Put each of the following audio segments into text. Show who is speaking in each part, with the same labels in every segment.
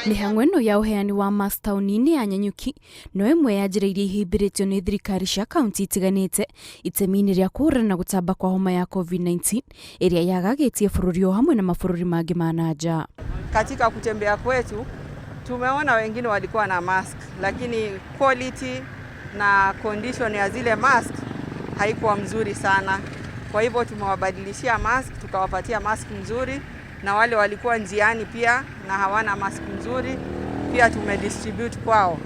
Speaker 1: Mĩhang'o ĩno ya ũheani wa mask taũni-inĩ ya Nanyuki no ĩmwe ya njĩra iria ihĩmbĩrĩtio nĩ thirikari cia kaunti itiganĩte itemi-inĩ rĩa kũhũrana na gũtamba kwa homa ya COVID-19 ĩrĩa yagagĩtie bũrũri o hamwe na mabũrũri mangĩ ma na nja.
Speaker 2: Katika kutembea kwetu tumeona wengine walikuwa na mask, lakini quality na condition ya zile mask haikuwa mzuri sana. Kwa hivyo tumewabadilishia mask, tukawapatia mask mzuri, na wale walikuwa njiani pia na hawana mask nzuri pia tumedistribute kwao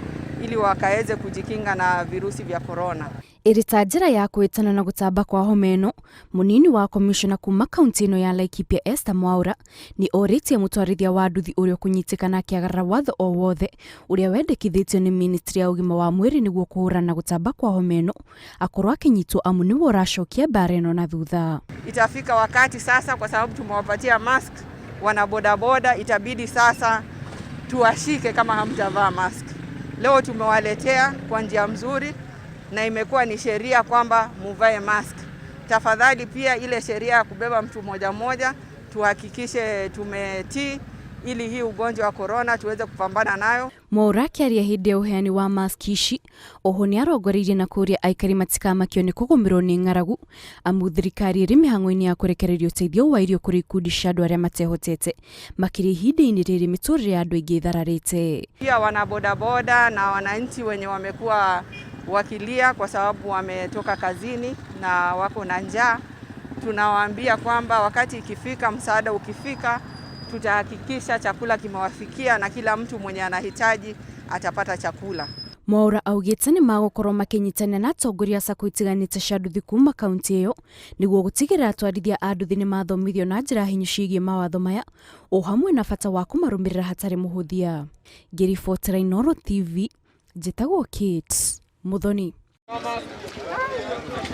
Speaker 2: ili wakaweze kujikinga na virusi vya korona.
Speaker 1: Ĩrĩ ta njĩra ya kwĩtana na gũtamba kwa homa ĩno, mũnini wa komishona kuma kaunti ĩno ya Laikipia Esther Mwaura nĩ orĩtie mũtwarithia wa nduthi ũrĩa ũkũnyitĩkana akĩagarara watho o wothe ũrĩa wendekithĩtio nĩ ministry ya ũgima wa mwĩrĩ nĩguo kũhũrana na gũtamba kwa homa ĩno akorwo akĩnyitwo amu nĩwe ũracokia mbara ĩno na thutha.
Speaker 2: Itafika wakati sasa, kwa sababu tumewapatia mask wana bodaboda, itabidi sasa tuwashike kama hamtavaa mask. Leo tumewaletea kwa njia mzuri na imekuwa ni sheria kwamba muvae mask. Tafadhali pia ile sheria ya kubeba mtu mmoja mmoja tuhakikishe tumetii ili hii ugonjwa wa korona tuweze kupambana nayo.
Speaker 1: Mwaura akĩaria hĩndĩ ya ũheani wa maski ici oho nĩ arongoreirie na kũũria aikari matikamakio nĩ kũgũmĩrwo nĩ ng'aragu amu thirikari ĩrĩ mĩhang'o-inĩ ya kũrekereria ũteithio wa irio kũrĩ ikundi cia andũ arĩa matehotete makĩria ihinda-inĩ rĩrĩ mĩtũrĩre ya andũ aingĩ ĩthararĩte.
Speaker 2: Pia wana bodaboda na wananchi wenye wamekuwa wakilia kwa sababu wametoka kazini na wako na njaa, tunawaambia kwamba wakati ikifika, msaada ukifika, tutahakikisha chakula kimewafikia na kila mtu mwenye anahitaji atapata chakula.
Speaker 1: Mwaura augĩte nĩ magũkorwo makĩnyitanĩra na atongoria a sacco itiganĩte cia nduthi kuma kaunti ĩyo nĩguo gũtigĩrĩra atwarithia a nduthi nĩ mathomithio na njĩra hinyu ciĩgiĩ mawatho maya o hamwe na bata wa kũmarũmĩrĩra hatarĩ mũhũthia. Ngĩribotera Inooro TV, njĩtagwo Kate Muthoni.